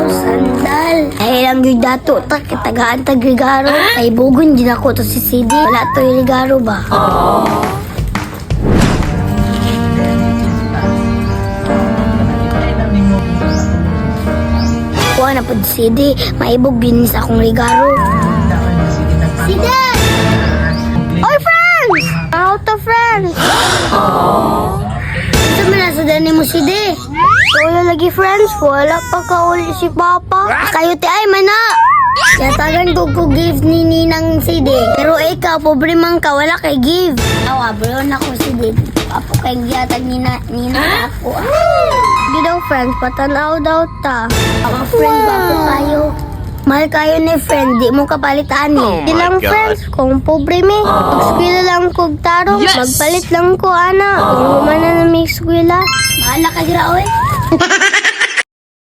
Sandal. Ay lang yung dato ta kitagaan tag regalo. Ay bugon din ako to si CD. Wala to yung regalo ba? Kuha na po si CD. Maibog din sa akong regalo. CD! Oy, friends! Out of friends! Ito man nasa dani mo CD. Wala lagi friends, wala pa kauli si Papa. Kayo ti ay mana. Yatagan ko give ni Ninang CD. Pero ikaw, pobre man ka, wala kay give. Awa, bro na ko CD. Apo kay gihatag ni na, Ninang ako. Di daw friends, patanaw daw ta. Ako friend, gwapo kayo. Mahal kayo ni friend, di mo kapalitan eh. Oh Di my lang God. friends, kung pobre mi. Magskwela lang kog tarong, magpalit lang ko ana. Kung humana na may eskwela. Bahala ka gira, oy.